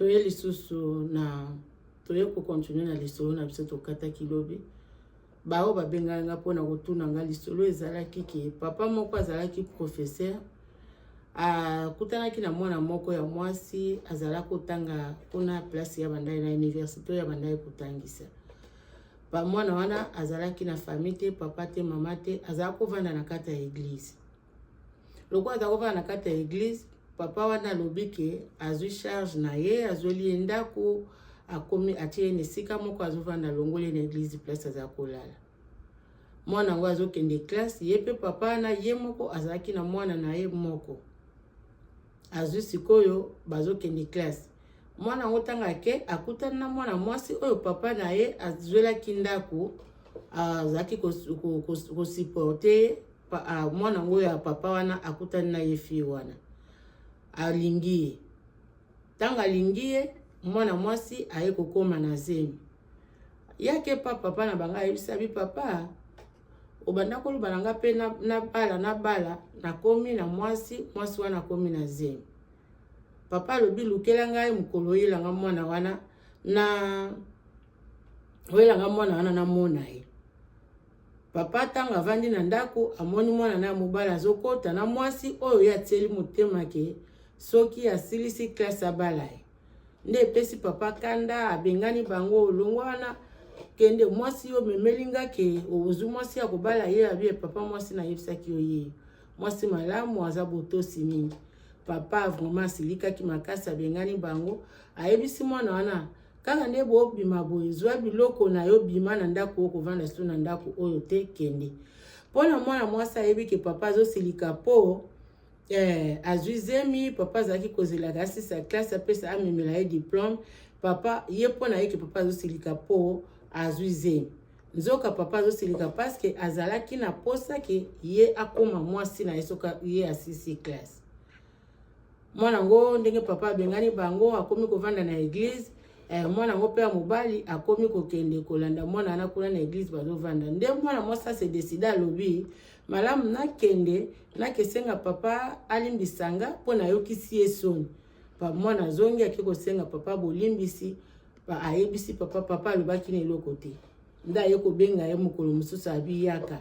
Toye lisusu na toye ko continuer na lisolo na biso tokataki lobi. Baoyo babengaki nga mpona kotuna nga lisolo ezalaki ke papa moko azalaki professeur, akutanaki na mwana moko ya mwasi azalaki kotanga kuna place ya bandaki na universite oyo abandaki kotangisa. Pa mwana wana azalaki na famille te, papa te, mama te, azalaki kovanda na kati ya eglise. Lokola aza kovanda na kati ya eglise, papa wana alobi ke azwi charge na ye, azweli ye ndako, akomi atie ye na esika moko azovanda, alongoli ye na eglise place aza kolala. Mwana yango azokende classe, ye mpe papa wana ye moko azalaki na mwana na ye moko. Azwi sikoyo bazokende classe. Mwana yango ntango ake akutani na mwana mwasi oyo papa na ye azwelaki ndako, azalaki kosupporte ye. Mwana yango ya papa wana akutani na ye fille wana, alingi ye. Ntango alingi ye, mwana mwasi aye kokóma na zemi. Yake pa papa na bango, ayebisa bi papa: obanda koloba na nga mpe nabala, nabala, nakomi na mwasi, mwasi wana akomi na zemi. Papa alobi: lukela ngai mokolo oyelanga mwana wana, na oyelanga mwana wana namona ye. Papa ntango avandi na ndako, amoni mwana na ya mobali azokɔta na mwasi oyo ye atieli motema ke soki asilisi classe abala ye. Nde epesi papa kanda, abengani bango: olongwa wana, kende, mwasi yo omemeli nga ke ozwi mwasi ya kobala ye. Abi: papa, mwasi nayebisaki yo ye mwasi malamu, aza botosi mingi. Papa vraiment asilikaki makasi, abengani bango. Ayebisi mwana wana: kaka nde bobima boye, zwa biloko na yo, bima na ndako oyo, kovanda su na ndako oyo te, kende. Mpona mwana mwasi ayebi ke papa azosilika mpo azwi zemi. Papa azalaki kozelaka asisa classe, apesa, amemela ye diplôme. Papa ye mpo na ye ke papa azosilika mpo azwi zemi, nzoka papa azosilika parce que azalaki na posa ke ye akóma mwasi na ye soki ye asisi classe. Mwana yango, ndenge papa abengani bango, akomi kovanda na eglise. Mwana yango mpe ya mobali akomi kokende kolanda mwana wana kuna na eglise, bazovanda. Nde mwana mwasi ase décider, alobi: malamu nakende nakesenga papa alimbisanga mpo nayokisi ye soni. Mwana azongi, ake kosenga papa bolimbisi. Ayebisi papa, papa alobaki na eloko te. Nde aye kobenga ye mokolo mosusu, abi yaka.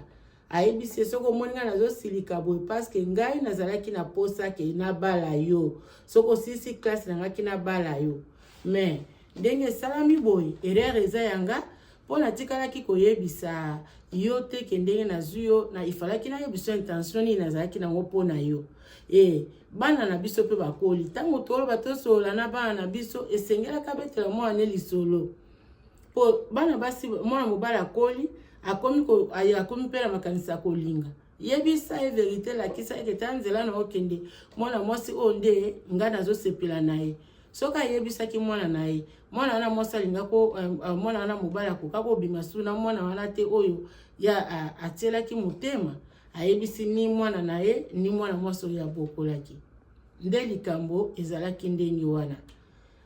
Ayebisi ye: soki omoni ngai nazosilika boye, parce que ngai nazalaki na posa ke nabala yo soki osilisi classe na ngaki nabala yo, mais ndenge esalami boye, erreur eza yanga mpo natikalaki koyebisa yo te ke ndenge nazwi yo na ifalaki nayebisa intention nini nazalaki nango mpo na yo. E bana na biso mpe bakoli, ntango toloba, tosolola na bana na biso, esengelaka betela mwana lisolo mpo bana basi. Mwana mobali akoli, akomi mpe na makanisi ya kolinga. Yebisa ye vérité, lakisa eke ta nzela na okende, mwana mwasi oyo nde ngai nazosepela na ye. Soki ayebisaki mwana na ye, mwana wana mwasi alingako, mwana wana mobali akoka kobima su na mwana wana te oyo ya atielaki motema. Ayebisi ni mwana na ye ni mwana mwasi oyo abokolaki. Nde likambo ezalaki ndenge wana.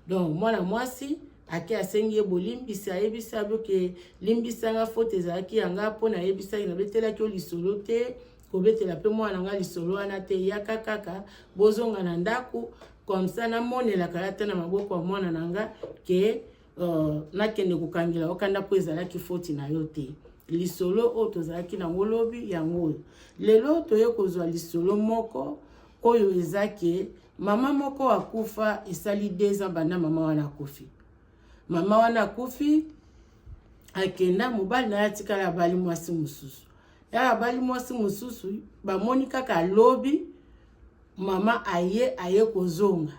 Donc mwana mwasi ake asengi ye bolimbisi, ayebisi aboke: limbisanga, faute ezalaki yanga mpo nayebisaki, nabetelaki yo lisolo te, kobetela mpe mwana nga lisolo wana te. Yaka kaka bozonga na ndako, comme ça namonelaka ya te na maboko ya mwana na nga ke nakende kokangela okanda mpo ezalaki faute na yo te. Lisolo oyo tozalaki nango lobi yango oyo. Lelo toye kozwa lisolo moko oyo eza ke mama moko akufa, esali 2 ans banda mama wana akufi. Mama wana akufi, akenda, mobali na ye atikala, abali mwasi mosusu. Ya abali mwasi mosusu, bamoni kaka alobi mama aye kozonga.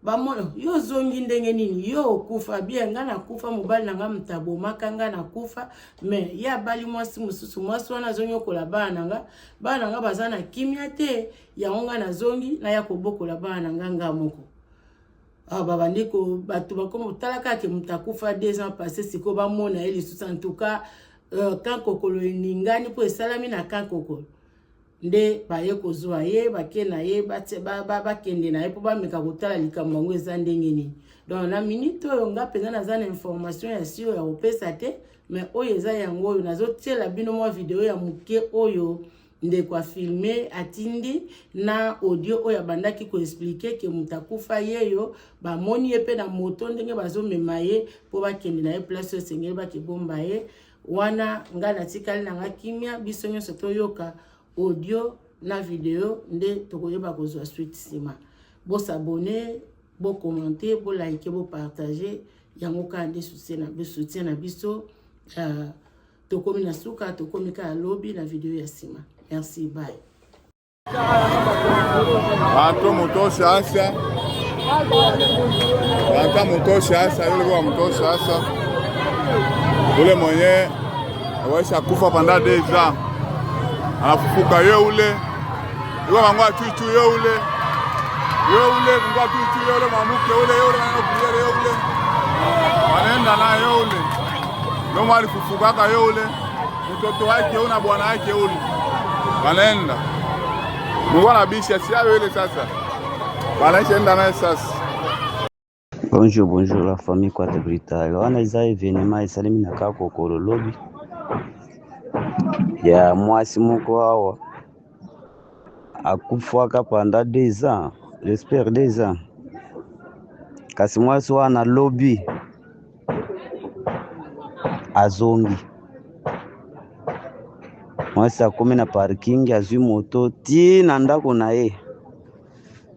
Bamona: yo ozongi ndenge nini? Yo okufa bien. Ngai nakufa, mobali na ngai moto abomaka ngai, nakufa, mais ye abali mwasi mosusu. Mwasi wana azonyokola bana na nga, bana na nga baza na kimia te. Yango ngai nazongi, naya kobokola bana na nga nga moko. Ah, babandi ko bato bakoma kotala kaka moto akufa 2 ans passé, sikoyo bamona ye lisusu. En tout cas, kankokolo eningani mpo esalami na kankokolo. Nde baye kozwa ye, bake na ye, bakende na ye mpo bameka kotala likambo yango eza ndenge nini. Donc na minute oyo, nga mpenza naza na information ya sio ya kopesa te, mais oyo eza yango oyo nazotiela bino mwa video ya moke oyo. Ndeko afilme, atindi na audio oyo abandaki koexpliquer ke moto akufa yeyo. Bamoni ye mpe na moto ndenge bazomema ye mpo bakende na ye place oyo esengeli bakebomba ye wana. Ngai natikali na nga kimia. Biso nyonso toyoka audio na video nde tokoyeba kozwa suite nsima. Bos'abonner, bocommenter, bolike, bopartager, yango kaka nde soutien na biso. Tokomi na suka, tokomi kaka lobi na video ya nsima. Merci, bye. Bantu mutosha asa, banta mutosha asa, yule kwa mutosha asa, ule mwenye waisha kufa pendant 2 ans anafufuka, ye ule yuko mango achuchu, ye ule, ye ule mungu achuchu, ye ule mwamuke ule, ye ule maneno prière, ye ule wanaenda na ye ule ndio mwali fufukaka, ye ule mtoto wake una bwana wake ule wanaenda. Mungu anabisha si ayo ile sasa wanaishaenda naye sasa. Bonjour, bonjour la famille Quate Brutal. Wana eza événement esalemi na Kakokolo lobi ya mwasi moko awa akufaka pendant 2 ans, j'espère 2 ans. Kasi mwasi wana lobi azongi. Mwasi akomi na parking, azwi moto ti na ndako na ye.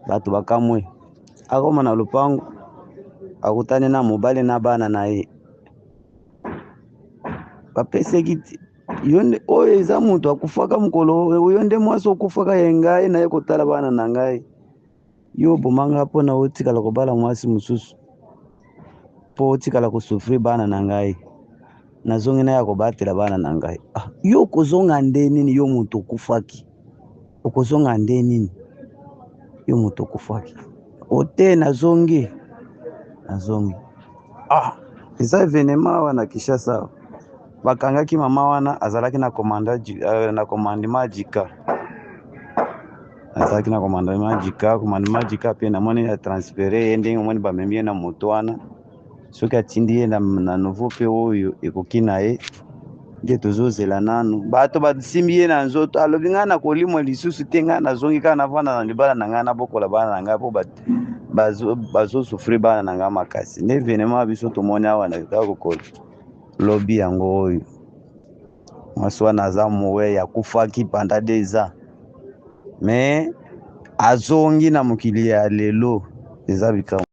Bato bakamwe. Akoma na lopango, akutani na mobali na bana na ye. Bapesaki yo nde oyo eza moto akufaka mokolo oyo, nde mwasi okufaka ye. Ngai naye kotala bana na ngai. Yo obomanga mpona otikala kobala mwasi mosusu, mpo otikala kosouffrir bana na ngai. Nazongi na ya kobatela bana na ngai. Ah, yo okozonga nde nini? Yo moto okufaki, okozonga nde nini? Yo moto okufaki ote, nazongi, nazongi. Ah, eza événement awa na Kinshasa. Bakangaki mama wana, azalaki na commanda, na commandement jika, azalaki na commandement jika, commandement jika. Mpe namoni ya transférer ye ndenge omoni bamemi ye na moto wana. Soki atindi ye na nouveau mpe oyo ekoki na ye nde tozozela nanu. Bato basimbi ye na nzoto, alobi: "Ngai na kolimwa lisusu te, ngai nazongi kaka navanda na libala na ngai, nabokola bana na ngai, mpo bazosouffrir bana na ngai makasi." Nde événement biso tomoni awa na kaka kokolo lobi yango oyo. Mwasi wana aza mowei, akufaki pendant 2 ans, mais azongi na mokili ya lelo. Eza bikamwa.